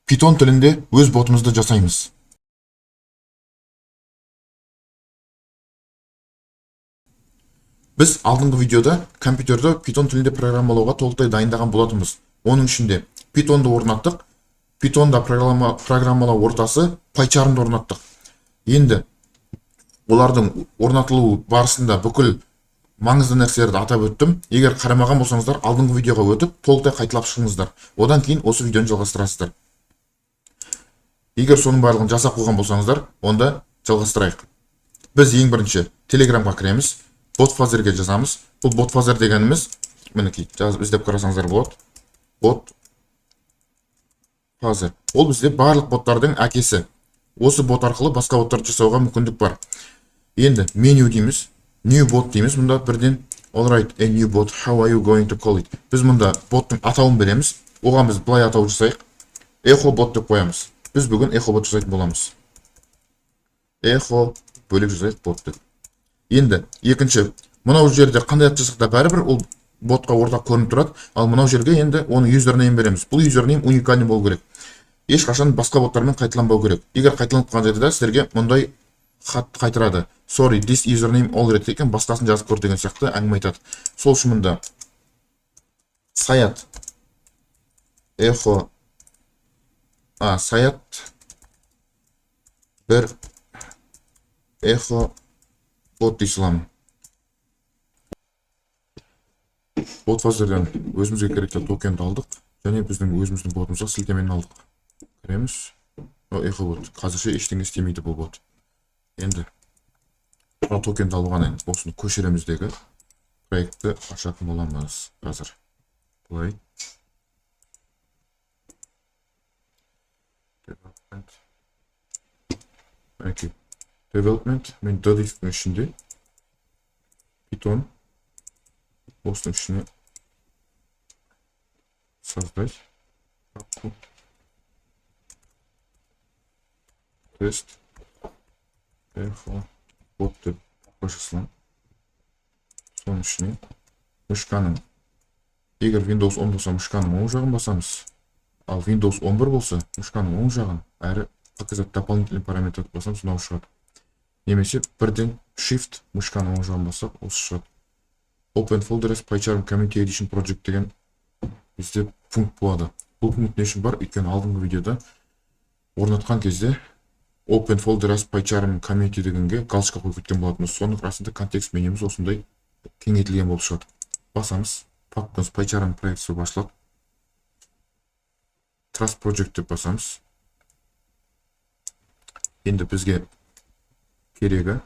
Python тілінде өз ботымызды жасаймыз. Біз алдыңғы видеода компьютерді Python тілінде программалауға толықтай дайындаған болатынбыз. Оның ішінде Pythonды орнаттық, Pythonда программалау ортасы PyCharm'ды орнаттық. Енді олардың орнатылу барысында бүкіл маңызды нәрселерді атап өттім. Егер қарамаған болсаңыздар, алдыңғы видеоға өтіп, толықтай қайталап шығыңыздар. Одан кейін осы видеоны жалғастырасыздар. Егер соның барлығын жасап қойған болсаңыздар, онда жалғастырайық. Біз ең бірінші Телеграмға кіреміз, BotFather-ге жазамыз. Бұл BotFather дегеніміз, мінекей, жазып іздеп қарасаңыздар болады. BotFather. Ол бізде барлық боттардың әкесі. Осы бот арқылы басқа боттарды жасауға мүмкіндік бар. Енді меню дейміз, new bot дейміз. Мұнда бірден all right, a new bot, how are you going to call it? Біз мұнда боттың атауын береміз. Оған біз былай атау жасайық. Echo bot деп қоямыз. Біз бүгін echo bot жасайтын боламыз. Echo бөлек жасайық бот деп. Енді екінші, мынау жерде қандай ат жасақ та бәрібір ол ботқа ортақ көрініп тұрады. Ал мынау жерге енді оның username береміз. Бұл username уникальный болу керек. Ешқашан басқа боттармен қайталанбау керек. Егер қайталанып қалған жағдайда сіздерге мұндай хат қайтарады. Sorry, this username already taken, басқасын жазып көр деген сияқты әңгіме айтады. Сол үшін мұнда Саят echo Саят бір echo бот дей саламын. BotFather-ден өзімізге керекті токенді алдық және біздің өзіміздің ботымызға сілтемені алдық. Кіреміз. О, echo бот. Қазірше ештеңе істемейді бұл бот. Енді мына токенді алған енді осыны көшіреміз дегі проектті ашатын боламыз қазір. Былай. Development. Мінекей. Development мен D дисктің ішінде Python, осының ішіне создать папку тест echo бот деп қоша саламын. Соның ішіне мышканың, егер Windows 10 болса, мышканың оң жағын басамыз, ал Windows 11 болса, мышканың оң жағын әрі «Показать дополнительный параметр» басамыз, мынау шығады. Немесе бірден Shift мышканың оң жағын бассақ, осы шығады. Open folder as PyCharm Community Edition Project деген бізде пункт болады. Бұл пункт не үшін бар? Өйткені алдыңғы видеода орнатқан кезде Open folder as PyCharm Community дегенге галочка қойып кеткен болатынбыз. Соның расында контекст менюміз осындай кеңейтілген болып шығады. Басамыз, папкамыз PyCharm проектісі болып ашылады. Trust Project деп басамыз. Енді бізге керегі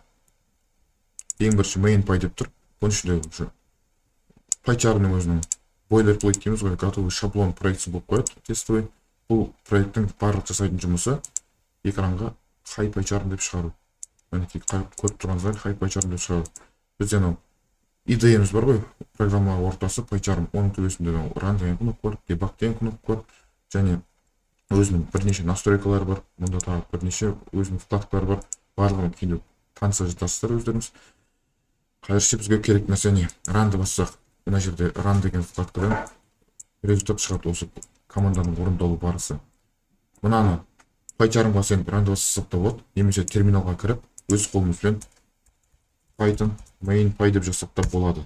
ең бірінші main.py деп тұр. Бұның ішінде уже PyCharmның өзінің boilerplate дейміз ғой, готовый шаблон проектісі болып қояды, тестовый. Бұл проекттің барлық жасайтын жұмысы экранға «Hi, PyCharm» деп шығару. Мінекей, көріп тұрғаныңыздай, «Hi, PyCharm» деп шығару. Бізде анау IDE-міз бар ғой, программа ортасы PyCharm, оның төбесінде run деген кнопка бар, debug деген кнопка бар және өзінің бірнеше настройкалары бар. Мұнда тағы бірнеше өзінің вкладкалары бар. Барлығын кейін таныса жатасыздар өздеріңіз. Қазірше бізге керек нәрсе не? Run-ды бассақ, мына жерде run деген вкладкадан результат шығады, осы команданың орындалу барысы. Мынаны PyCharmға сен run-ды бассақ та болады, немесе терминалға кіріп, өз қолымызбен python main py деп жазсақ та болады.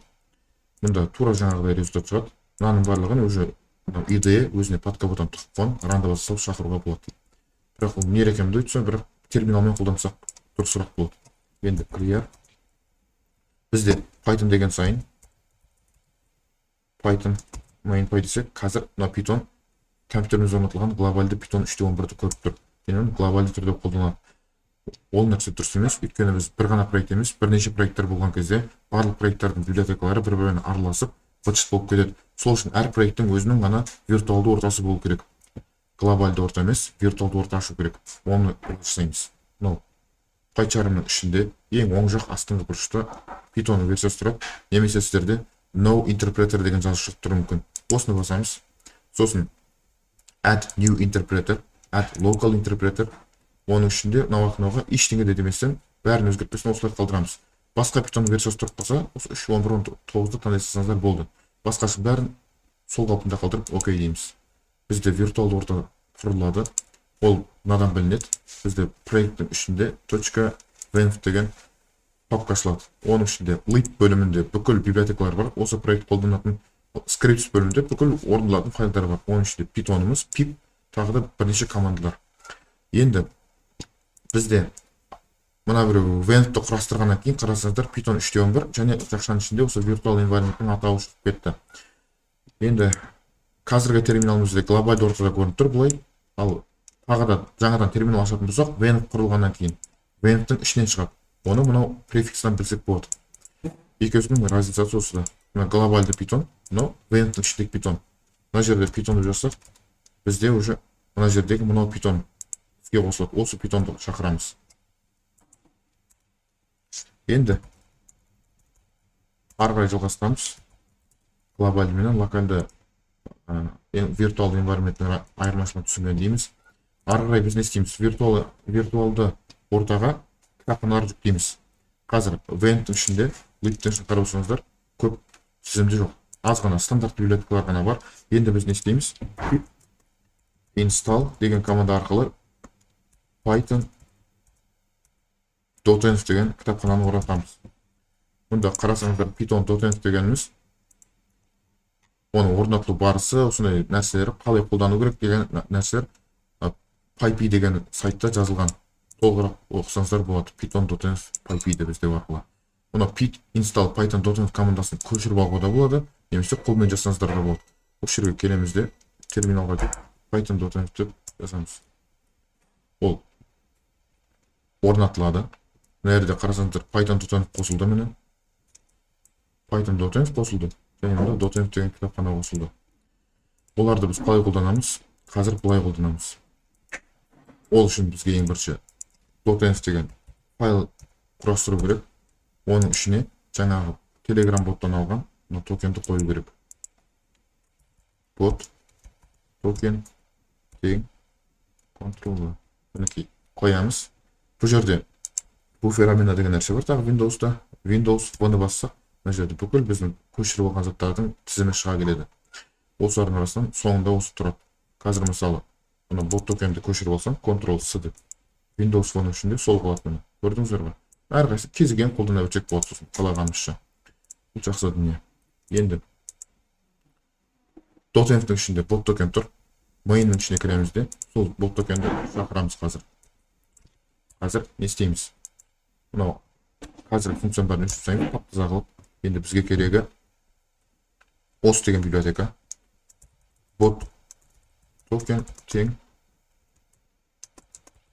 Мұнда тура жаңағыдай результат шығады. Мынаның барлығын уже мынау IDE өзіне под капотом тығып қойған, run-ды басса салып шақыруға болады. Бірақ ол не рекомендуется, бірақ терминалмен қолдансақ дұрысырақ болады. Енді clear. Бізде Python деген сайын python main py десек, қазір мына Python компьютерімізде орнатылған глобальды Python 3.11-ді көріп тұр. Яғни глобальды түрде қолданылады. Ол нәрсе дұрыс емес, өйткені біз бір ғана проект емес, бірнеше проекттер болған кезде барлық проекттердің библиотекалары бір бірімен араласып, быт болып кетеді. Сол үшін әр проекттің өзінің ғана виртуалды ортасы болу керек. Глобальды орта емес, виртуалды орта ашу керек. Оны жасаймыз. Мынау PyCharmның ішінде ең оң жақ астыңғы бұрышта Python версиясы тұрады, немесе сіздерде «No interpreter» деген жазу шығып тұруы мүмкін. Осыны басамыз. Сосын add new interpreter, add local interpreter. Оның ішінде мынау мынауға ештеңе де деместен, бәрін өзгертпестен осылай қалдырамыз. Басқа Python версиясы тұрып қалса, осы 3.11.19-ды таңдай салсаңыздар болды. Басқасын бәрін сол қалпында қалдырып, окей дейміз. Бізде виртуалды орта құрылады. Ол мынадан білінеді: бізде проекттің ішінде .venv деген папка ашылады. Оның ішінде lib бөлімінде бүкіл библиотекалар бар, осы проект қолданатын. Scripts бөлімінде бүкіл орындалатын файлдар бар. Оның ішінде питонымыз, pip, тағы да бірнеше командалар. Енді бізде мына біреу venvті құрастырғаннан кейін, қарасаңыздар, Python 3.11 және жақшаның ішінде осы virtual environment-тің атауы шығып кетті. Енді қазіргі терминалымызда глобальды ортада көрініп тұр былай. Ал тағы да жаңадан терминал ашатын болсақ, venv құрылғаннан кейін venvтің ішінен шығады. Оны мынау префикстан білсек болады. Екеуісінің разницасы осыда: мына глобальды питон, мынау venvтің ішіндегі питон. Мына жерде питон деп жазсақ, бізде уже мына жердегі мынау питон іске қосылады. Осы питонды шақырамыз. Енді ары қарай жалғастырамыз. Глобальды менен локальды виртуалды environment-тің айырмашылығын түсінген дейміз. Ары қарай біз не істейміз? Виртуалды ортаға кітапханалар жүктейміз. Қазір venv-тің ішінде, lib-тің ішінде, қарап отырсаңыздар, көп тізімде жоқ, аз ғана стандарт библиотекалар ғана бар. Енді біз не істейміз? Pip install деген команда арқылы python dotenv деген кітапхананы орнатамыз. Мұнда қарасаңыздар, python dotenv дегеніміз, оның орнатылу барысы, осындай нәрселер, қалай қолдану керек деген нәрселер PyPI деген сайтта жазылған. Толығырақ оқысаңыздар болады. Python dotenv PyPI деп іздеу арқылы. Мұны pip install python dotenv командасын көшіріп алуға да болады немесе қолмен жазсаңыздар да болады. Осы жерге келеміз де, терминалға келіп, python dotenv деп жазамыз. Ол орнатылады. Мына жерде қарасаңыздар, python dotenv қосылды. Міне, python dotenv қосылды және мында dotenv деген кітапхана қосылды. Оларды біз қалай қолданамыз? Қазір былай қолданамыз. Ол үшін бізге ең бірінші dotenv деген файл құрастыру керек. Оның ішіне жаңағы Telegram боттан алған мына токенді қою керек. Бот токен тең Ctrl, мінекей, қоямыз. Бұл жерде буфер обмена деген нәрсе бар тағы Windows'та. Windows V-ны бассақ, мына жерде бүкіл біздің көшіріп алған заттардың тізімі шыға келеді. Осылардың арасынан соңында осы тұрады. Қазір, мысалы, мына бот токенді көшіріп алсам, Ctrl C деп, Windows V-ның ішінде сол қалады. Міне, көрдіңіздер ғой. Әрқайсысы кез келген қолдана берсек болады сосын қалағанымызша. Бұл жақсы дүние. Енді dotenvтің ішінде бот токен тұр. Main'нің ішіне кіреміз де, сол бот токенді шақырамыз. Қазір не істейміз? Мынау қазір функцияның бәрін өшіріп тастаймыз тап таза қылып. Енді бізге керегі os деген библиотека. Бот токен тең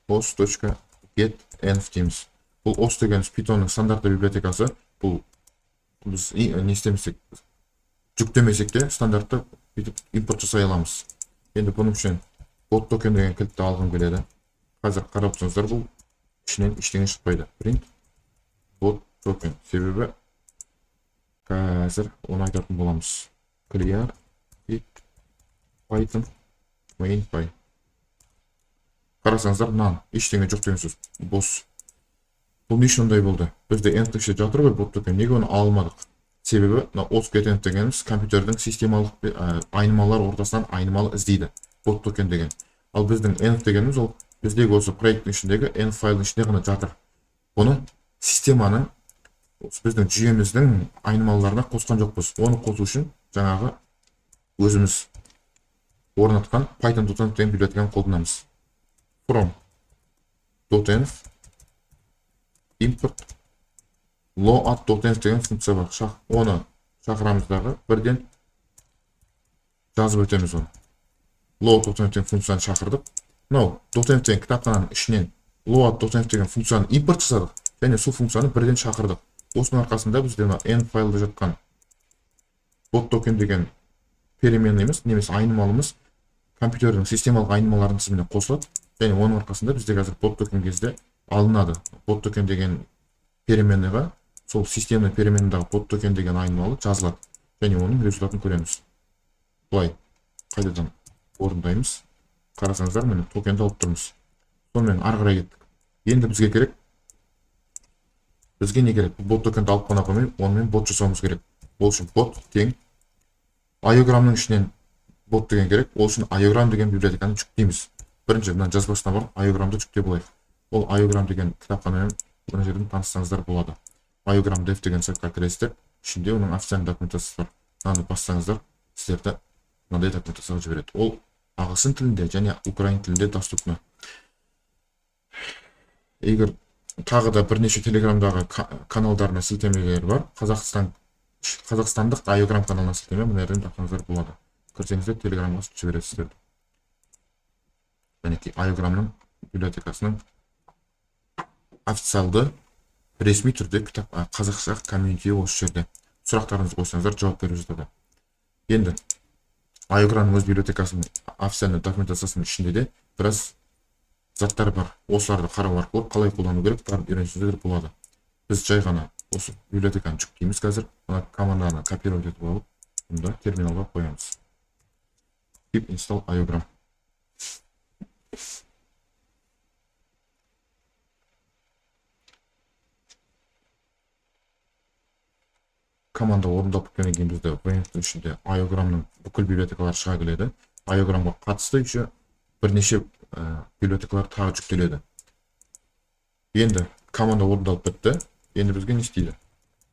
os точка get env дейміз. Бұл os дегеніміз питонның стандартты библиотекасы. Бұл біз не істемесек, жүктемесек те, стандартты бүйтіп импорт жасай аламыз. Енді бұның үшін бот токен деген кілтті алғым келеді. Қазір қарап тұрсаңыздар, бұл ішінен ештеңе шықпайды. Print бот токен. Себебі қазір оны айтатын боламыз. Clear python main py. Қарасаңыздар, None, ештеңе жоқ деген сөз, бос. Бұл не үшін ондай болды? Бізде env ішінде жатыр ғой бот токен, неге оны ала алмадық? Себебі мына os get env дегеніміз компьютердің системалық айнымалар ортасынан айнымалы іздейді бот токен деген. Ал біздің env дегеніміз ол біздегі осы проекттің ішіндегі env файлдың ішінде ғана жатыр. Бұны системаның, осы біздің жүйеміздің айнымалыларына қосқан жоқпыз. Оны қосу үшін жаңағы өзіміз орнатқан python dotenv деген библиотеканы қолданамыз. From dotenv import load dotenv деген функция бар. Оны шақырамыз дағы, бірден жазып өтеміз оны. Load dotenv деген функцияны шақырдық. Мынау dotenv деген кітапхананың ішінен load dotenv деген функцияны импорт жасадық және сол функцияны бірден шақырдық. Осының арқасында бізде мына env файлда жатқан бот токен деген переменный емес немесе айнымалымыз компьютердің системалық айнымаларының тізіміне қосылады және оның арқасында бізде қазір бот токен кезде алынады. Бот токен деген переменныйға сол системный переменныйдағы бот токен деген айнымалы жазылады және оның результатын көреміз. Былай қайтадан орындаймыз. Қарасаңыздар, міне, токенді алып тұрмыз. Сонымен ары қарай кеттік. Енді бізге керек, бізге не керек? Бот токенді алып қана қоймай, онымен бот жасауымыз керек. Ол үшін бот тең aiogram-ның ішінен бот деген керек. Ол үшін aiogram деген библиотеканы жүктейміз. Бірінші мына жазбасына барып Aiogram-ды жүктеп алайық. Ол Aiogram деген кітапханамен мына жерден таныссаңыздар болады. Aiogram dev деген сайтқа кіресіздер, ішінде оның официальный документациясы бар. Мынаны бассаңыздар, сіздерді мынандай документацияға жібереді. Ол ағылшын тілінде және украин тілінде доступны. Егер тағы да бірнеше телеграмдағы каналдарына сілтемелер бар. Қазақстандық Aiogram каналына сілтеме мына жерден тапсаңыздар болады. Кірсеңіздер телеграмға жібереді сіздерді. Мінекей Aiogram-ның библиотекасының официалды ресми түрде кітап, қазақша комьюнити осы жерде. Сұрақтарыңызды қойсаңыздар жауап беріп жатады. Енді Aiogram-ның өз библиотекасының официальный документациясының ішінде де біраз заттар бар. Осыларды қарау арқылы қалай қолдану керек бәрін үйренсеңіздер болады. Біз жай ғана осы библиотеканы жүктейміз қазір. Мына команданы копировать етіп алып, мұнда терминалға қоямыз. Pip install Aiogram. Команда орындалып біткеннен кейін бізде venv-тің ішінде Aiogram-ның бүкіл библиотекалары шыға келеді. Aiogram-ға қатысты еще бірнеше библиотекалар тағы жүктеледі. Енді команда орындалып бітті. Енді бізге не істейді?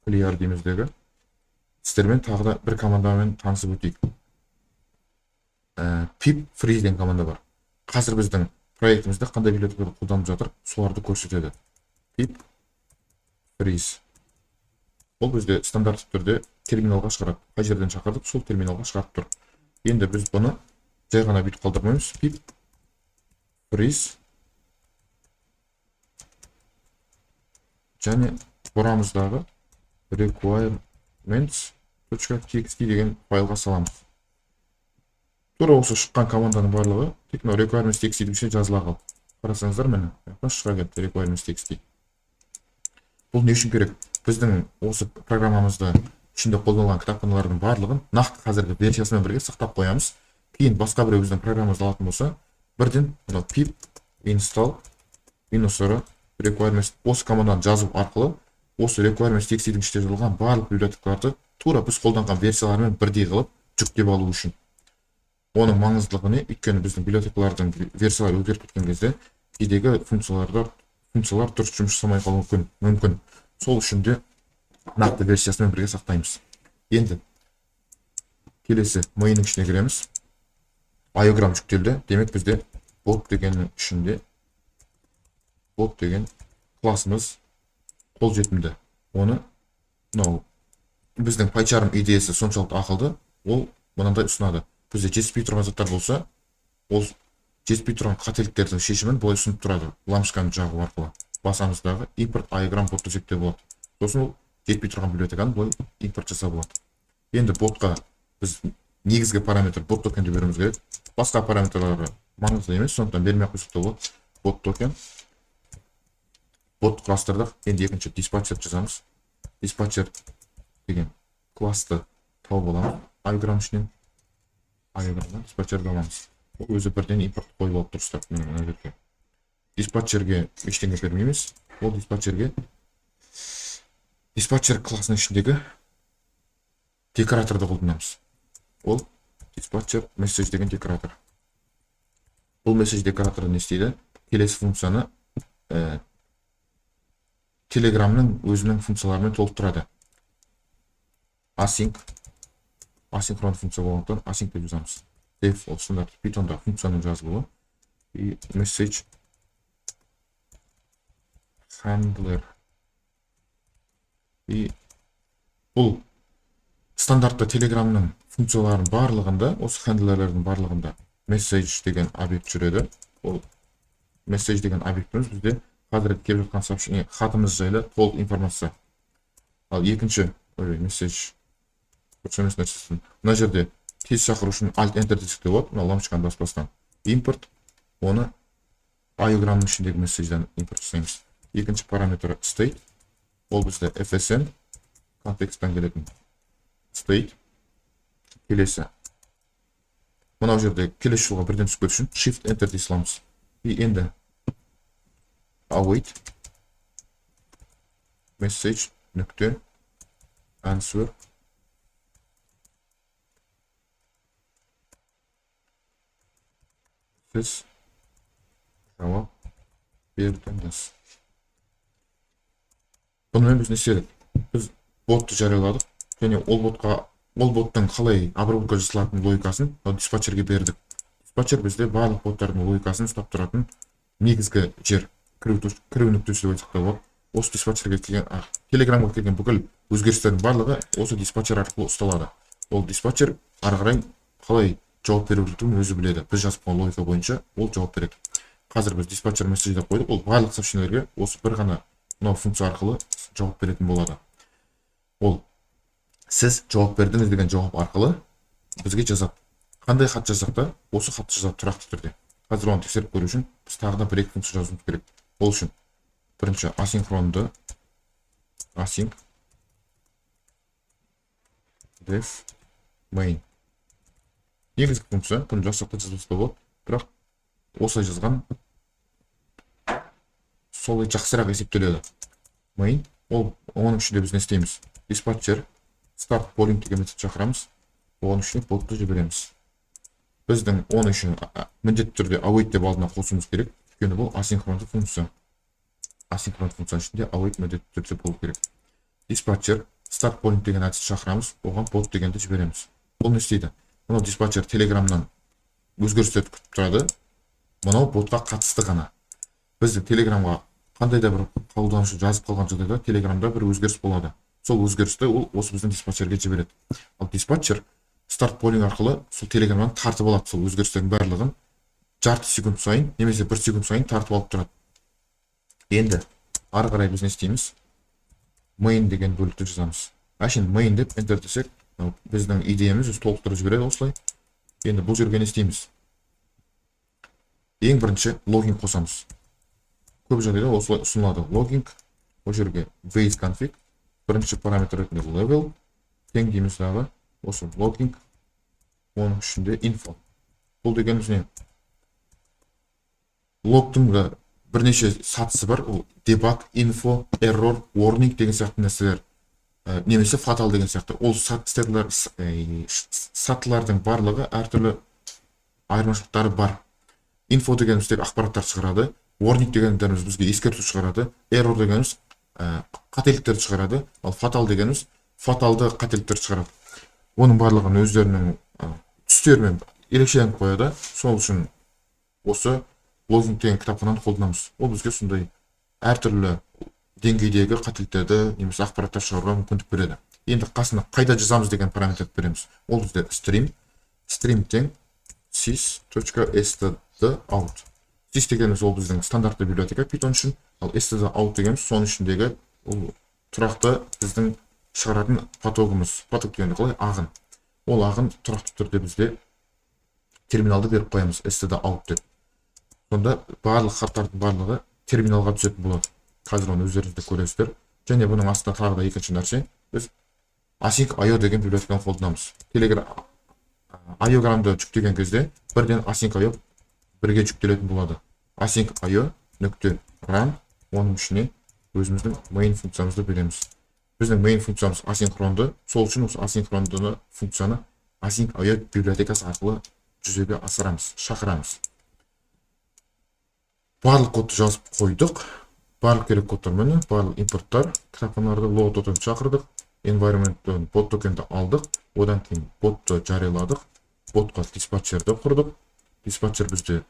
Clear дейміз дегі. Сіздермен тағы да бір командамен танысып өтейік. Pip freeze деген команда бар. Қазір біздің проектімізде қандай библиотекалар қолданып жатыр, соларды көрсетеді. Pip freeze. Ол бізде стандартты түрде терминалға шығарады. Қай жерден шақырдық, сол терминалға шығарып тұр. Енді біз бұны жай ғана бүйтіп қалдырмаймыз. Pip freeze және бұрамыздағы requirements.txt деген файлға саламыз. Тура осы шыққан команданың барлығы тек мынау requirements.txt ішіне жазыла қалды. Қарасаңыздар, міне, мына шыға кетті requirements.txt. Бұл не үшін керек? Біздің осы программамызда ішінде қолданылған кітапханалардың барлығын нақты қазіргі версиясымен бірге сақтап қоямыз. Кейін басқа біреу біздің программамызды алатын болса, бірден мынау pip install минус r requirements осы команданы жазу арқылы осы requirements.txt-дің ішінде жазылған барлық библиотекаларды тура біз қолданған версиялармен бірдей қылып жүктеп алу үшін. Оның маңыздылығы не? Өйткені біздің библиотекалардың версиялары өзгеріп кеткен кезде кейдегі функциялар дұрыс жұмыс жасамай қалуы мүмкін. Сол үшін де нақты версиясымен бірге сақтаймыз. Енді келесі main-ің ішіне кіреміз. Aiogram жүктелді. Демек бізде bot дегеннің ішінде bot деген классымыз қолжетімді. Оны мынау біздің PyCharm идеясы соншалықты ақылды, ол мынандай ұсынады. Бізде жетіспей тұрған заттар болса, ол жетіспей тұрған қателіктердің шешімін былай ұсынып тұрады. Лампочканы жағу арқылы. Басамыз дағы импорт Aiogram бот десек те болады. Сосын ол жетпей тұрған библиотеканы былай импорт жасап болады. Енді ботқа біз негізгі параметр бот токенді беруіміз керек. Басқа параметрлері маңызды емес, сондықтан бермей ақ қойсақ та болады. Бот токен. Бот құрастырдық. Енді екінші диспатчер жазамыз. Диспатчер деген классты тауып аламыз. Aiogram ішінен Aiogram-дан диспатчерді аламыз. Ол өзі бірден импорт қойып алып дұрыстап мына жерге. Диспатчерге ештеңе бермейміз. Ол диспатчерге диспатчер классының ішіндегі декораторды қолданамыз. Ол диспатчер message деген декоратор. Бұл message декораторы не істейді? Келесі функцияны Telegram'ның өзінің функцияларымен толықтырады. Async, асинхрон функция болғандықтан async деп жазамыз. Def ол стандарт Python'да функцияның жазылуы. И message handler. И бұл стандартты Telegram'ның функцияларының барлығында, осы хендлерлердің барлығында message деген объект жүреді. Ол message деген объектіміз бізде қазір келіп жатқан сообщение хатымыз жайлы толық информация. Ал екінші, ой, message дұрыс емес нәрсесін. Мына жерде тез шақыру үшін alt enter десек те болады, мына лампочканы баспастан. Импорт, оны Aiogram-ның ішіндегі message-ден импорт жасаймыз. Екінші параметрі state, ол бізде FSN контексттен келетін state. Келесі. Мынау жерде келесі жолға бірден түсіп кету үшін shift enter дей саламыз. И енді await message нүкте answer сіз Жауап бердіңіз. Бұнымен біз не істедік? Біз ботты жарияладық және ол ботқа, ол боттың қалай обработка жасалатын логикасын мынау диспатчерге бердік. Диспатчер бізде барлық боттардың логикасын ұстап тұратын негізгі жер, кіру нүктесі деп айтсақ та болады. Осы диспатчерге келген, Телеграмға келген бүкіл өзгерістердің барлығы осы диспатчер арқылы ұсталады. Ол диспатчер ары қарай қалай жауап беру керектігін өзі біледі. Біз жазып қойған логика бойынша ол жауап береді. Қазір біз dispatcher message деп қойдық. Ол барлық сообщениелерге осы бір ғана мынау функция арқылы жауап беретін болады. Ол «Сіз жауап бердіңіз» деген жауап арқылы бізге жазады. Қандай хат жазсақ та, осы хатты жазады тұрақты түрде. Қазір оны тексеріп көру үшін біз тағы да бір екі функция жазуымыз керек. Ол үшін бірінші асинхронды async def main, негізгі функция. Бұны жазсақ та, жазбасақ та болады, бірақ осылай жазған солай жақсырақ есептеледі. Main, ол оның ішінде біз не істейміз? Dispatcher start polling деген метод шақырамыз. Оның ішіне ботты жібереміз. Біздің оның үшін міндетті түрде await деп алдына қосуымыз керек, өйткені бұл асинхронды функция. Асинхронды функцияның ішінде await міндетті түрде болу керек. Dispatcher start polling деген әдісті шақырамыз, оған бот дегенді жібереміз. Бұл не істейді? Мынау диспатчер Телеграмнан өзгерістерді күтіп тұрады, мынау ботқа қатысты ғана. Біздің Телеграмға қандай да бір қабылданушы жазып қалған жағдайда Телеграмда бір өзгеріс болады. Сол өзгерісті ол осы біздің диспатчерге жібереді. Ал диспатчер start polling арқылы сол Телеграмнан тартып алады. Сол өзгерістердің барлығын жарты секунд сайын немесе бір секунд сайын тартып алып тұрады. Енді ары қарай біз не істейміз? Main деген бөлікті жазамыз. Әшейін main деп enter десек, мынау біздің идеямыз өзі толықтырып жібереді осылай. Енді бұл жерге не істейміз? Ең бірінші logging қосамыз. Көп жағдайда осылай ұсынылады. Logging, ол жерге base config, бірінші параметр ретінде level тең дейміз дағы, осы logging, оның ішінде info. Бұл дегеніміз не? Логтың да бірнеше сатысы бар. Ол debug, info, error, warning деген сияқты нәрселер, немесе fatal деген сияқты. Ол сатылардың барлығы әртүрлі айырмашылықтары бар. Info дегеніміз тек ақпараттар шығарады, warning дегендеріміз бізге ескерту шығарады, error дегеніміз қателіктерді шығарады, ал fatal дегеніміз фаталды қателіктерді шығарады. Оның барлығын өздерінің түстерімен ерекшеленіп қояды. Сол үшін осы logging деген кітапхананы қолданамыз. Ол бізге сондай әртүрлі деңгейдегі қателіктерді немесе ақпараттар шығаруға мүмкіндік береді. Енді қасына қайда жазамыз деген параметрді береміз. Ол бізде stream, stream тең sys.std out. Sys дегеніміз ол біздің стандартты библиотека Python үшін, ал std out дегеніміз соның ішіндегі ол тұрақты біздің шығаратын потогымыз. Поток дегенде қалай? Ағын. Ол ағын тұрақты түрде бізде терминалды беріп қоямыз std out деп. Сонда барлық хаттардың барлығы терминалға түсетін болады. Қазір оны өздеріңіз де көресіздер. Және бұның астында тағы да екінші нәрсе: біз async io деген библиотеканы қолданамыз. Телеграм айограмды жүктеген кезде бірден async io бірге жүктелетін болады. Async io нүкте run, оның ішіне өзіміздің main функциямызды береміз. Біздің main функциямыз асинхронды, сол үшін осы асинхронды функцияны async io библиотекасы арқылы жүзеге асырамыз, шақырамыз. Барлық кодты жазып қойдық. Барлық керек кодтар міне, барлық импорттар, кітапханаларды, load token шақырдық, environment бот токенді алдық, одан кейін ботты жарияладық, ботқа диспатчерді құрдық. Диспатчер бізде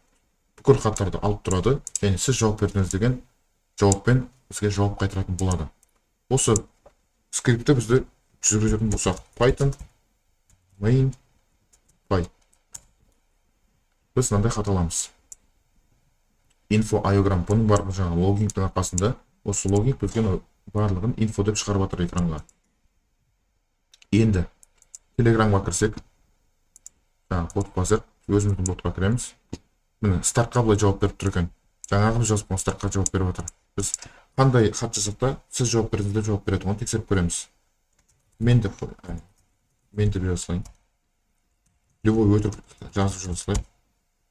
бүкіл хаттарды алып тұрады және «Сіз жауап бердіңіз» деген жауаппен бізге жауап қайтаратын болады. Осы скриптті бізді жүргізетін болсақ, python main py, біз мынандай хат аламыз: info aiogram. Бұның барлығы жаңағы logging тің арқасында. Осы logging бізге мынау барлығын info деп шығарып жатыр экранға. Енді Телеграмға кірсек, жаңағы бот басып, өзіміздің ботқа кіреміз. Міне, стартқа былай жауап беріп тұр екен. Жаңағы біз жазып қойған стартқа жауап беріп жатыр. Біз қандай хат жазсақ та, «Сіз жауап бердіңіз» деп жауап береді. Оны тексеріп көреміз. Мен деп, мен деп жаза салайын, любой өтірік жазып жаза салайын.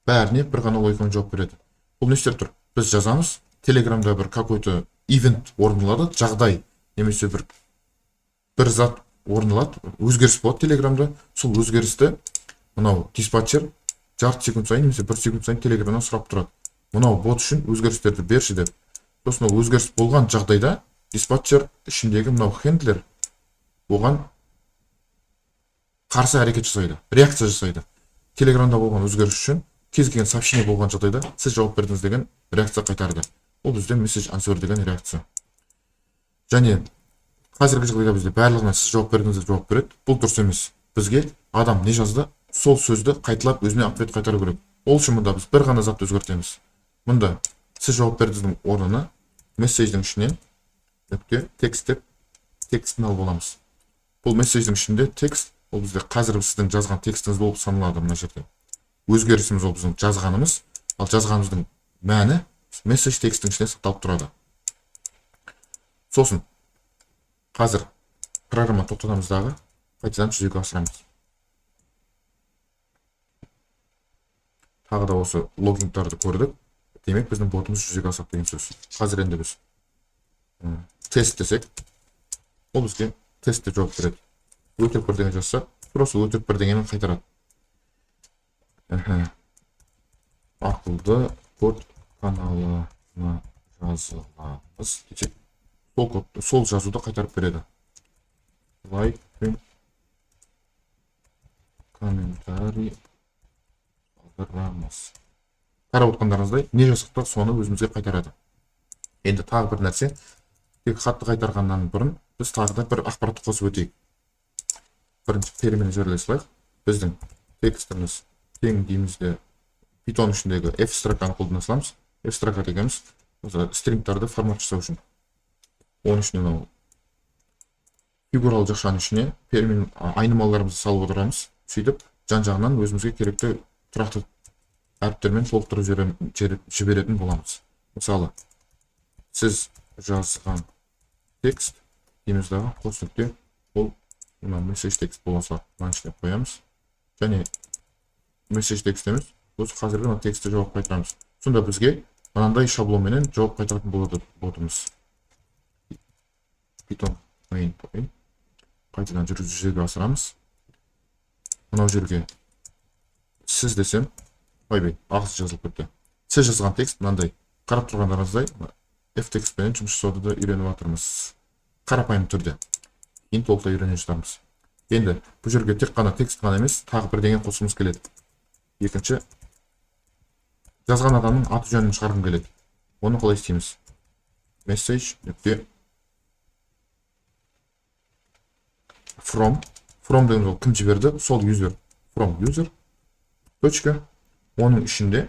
Бәріне бір ғана логикамен жауап береді. Бұл не істеп тұр? Біз жазамыз, Телеграмда бір какой-то ивент орын алады, жағдай немесе бір зат орын алады, өзгеріс болады Телеграмда. Сол өзгерісті мынау диспатчер жарты секунд сайын немесе бір секунд сайын Телеграмнан сұрап тұрады. Мынау бот үшін өзгерістерді берші деп. Сосын ол өзгеріс болған жағдайда диспатчер ішіндегі мынау хендлер оған қарсы әрекет жасайды, реакция жасайды. Телеграмда болған өзгеріс үшін кез келген сообщение болған жағдайда сіз жауап бердіңіз деген реакция қайтарды. Ол бізде message answer деген реакция. Және қазіргі жағдайда бізде барлығына сіз жауап бердіңіз деп жауап береді. Бұл дұрыс емес. Бізге адам не жазды, сол сөзді қайталап өзіне ответ қайтару керек. Ол үшін мұнда біз бір ғана затты өзгертеміз. Мұнда сіз жауап бердіңіздің орнына message'дің ішінен нүкте текст деп текстін алып аламыз. Бұл message'дің ішінде текст, ол бізде қазір сіздің жазған текстіңіз болып саналады мына жерде. Өзгерісіміз ол біздің жазғанымыз, ал жазғанымыздың мәні message текстің ішінде сақталып тұрады. Сосын қазір программа тоқтатамыз дағы қайтадан жүзеге асырамыз. Тағы да осы логингтарды көрдік. Демек біздің ботымыз жүзеге асады деген сөз. Қазір енді біз тест десек, ол бізге тест деп жауап береді. Өтірік бірдеңе жазсақ, просто өтірік бірдеңені қайтарады. Ақылды код каналына жазыламыз десек, сол код, сол жазуды қайтарып береді. Лайк пен комментарий қалдырамыз. Қарап отқандарыңыздай, не жазсақ та соны өзімізге қайтарады. Енді тағы бір нәрсе, тек хатты қайтарғаннан бұрын біз тағы да бір ақпаратты қосып өтейік. Бірінші перемене жерлей салайық. Біздің текстіміз тең дейміз де Python ішіндегі f строканы қолдана саламыз. F строка дегеніміз осы стрингтарды формат жасау үшін. Оның ішіне мынау фигуралы жақшаның ішіне перемен айнымаларымызды салып отырамыз. Сөйтіп жан жағынан өзімізге керекті тұрақты әріптермен толықтырып жіберетін боламыз. Мысалы, сіз жазған текст дейміз дағы қос нүкте, ол мына message текст бола салады. Мынаның ішіне қоямыз. Және message текст емес, осы қазіргі мына текстті жауап қайтарамыз. Сонда бізге мынандай шаблонменен жауап қайтаратын болады ботымыз. Python main қайтадан жүзеге асырамыз. Мынау жерге сіз десем, ойбай, ағысы жазылып кетті. Сіз жазған текст мынандай. Қарап тұрғандарыңыздай f текстпенен жұмыс жасауды да үйреніп жатырмыз. Қарапайым түрде. Кейін толықтай үйрене жатармыз. Енді бұл жерге тек қана текст қана емес, тағы бірдеңе қосқымыз келеді. Екінші, жазған адамның аты жөнін шығарғым келеді. Оны қалай істейміз? Message нүкте from, from деген ол кім жіберді, сол user, from user точка, оның ішінде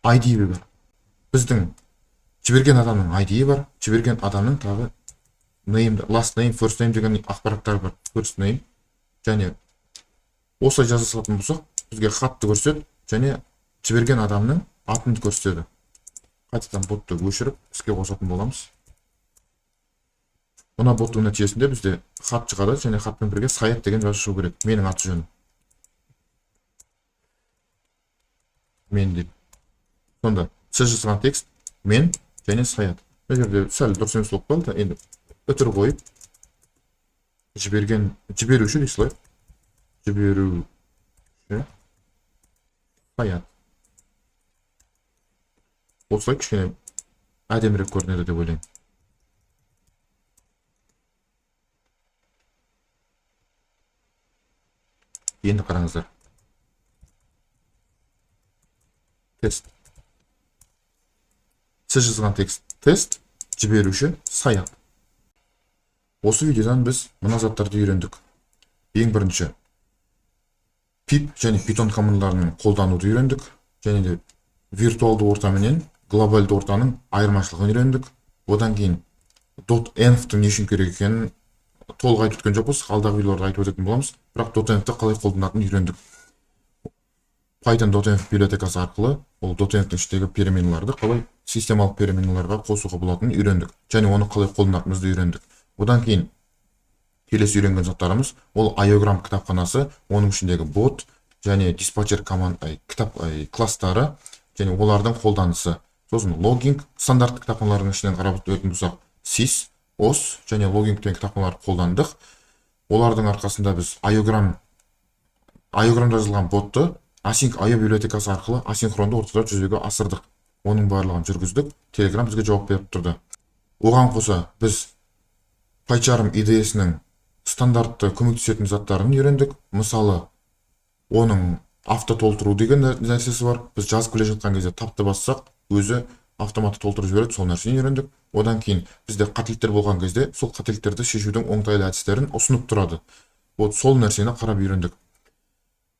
ID бар. Біздің жіберген адамның ID бар, жіберген адамның тағы name, last name, first name деген ақпараттар бар. First name және осылай жаза салатын болсақ, бізге хатты көрсетеді және жіберген адамның атын көрсетеді. Қайтадан ботты өшіріп іске қосатын боламыз. Мына боттың нәтижесінде бізде хат шығады және хатпен бірге Саят деген жазу шығу керек. Менің аты жөнім. Мен деп. Сонда сіз жазған текст мен және Саят. Мына жерде сәл дұрыс емес болып қалды. Енді үтір қойып жіберген жіберуші дей салайық. Жіберуші Саят. Осылай кішкене әдемірек көрінеді деп ойлаймын. Енді қараңыздар. Тест. Сіз жазған текст тест, жіберуші Саят. Осы видеодан біз мына заттарды үйрендік. Ең бірінші pip және Python командаларын қолдануды үйрендік. Және де виртуалды орта менен глобалды ортаның айырмашылығын үйрендік. Одан кейін .env-тің не үшін керек екенін толық айтып өткен жоқпыз, алдағы видеоларда айтып өтетін боламыз. Бірақ .env-ті қалай қолданатынын үйрендік. Python .env библиотекасы арқылы ол .env-тің ішіндегі переменаларды қалай системалық переменаларға қосуға болатынын үйрендік және оны қалай қолданатынымызды үйрендік. Одан кейін келесі үйренген заттарымыз ол aiogram кітапханасы, оның ішіндегі бот және диспатчер команд, кітап класстары және олардың қолданысы. Сосын logging стандартты кітапханалардың ішінен қарап өтетін болсақ, sys, os және logging деген кітапханаларды қолдандық. Олардың арқасында біз aiogram жазылған ботты Async IO библиотекасы арқылы асинхронды ортада жүзеге асырдық. Оның барлығын жүргіздік, Telegram бізге жауап беріп тұрды. Оған қоса біз PyCharm IDE-сінің стандартты көмектесетін заттарын үйрендік. Мысалы, оның автотолтыру деген нәрсесі бар. Біз жазып келе жатқан кезде табты бассақ, өзі автоматты толтырып жібереді. Сол нәрсені үйрендік. Одан кейін бізде қателіктер болған кезде сол қателіктерді шешудің оңтайлы әдістерін ұсынып тұрады. Вот сол нәрсені қарап үйрендік.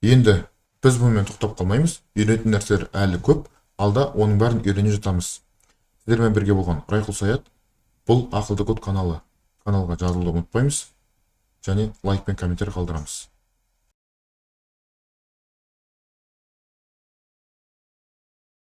Енді біз бұнымен тоқтап қалмаймыз. Үйренетін нәрселер әлі көп алда, оның бәрін үйрене жатамыз. Сіздермен бірге болған Райқұл Саят. Бұл «Ақылды код» каналы. Каналға жазылуды ұмытпаймыз және лайк пен комментарий қалдырамыз.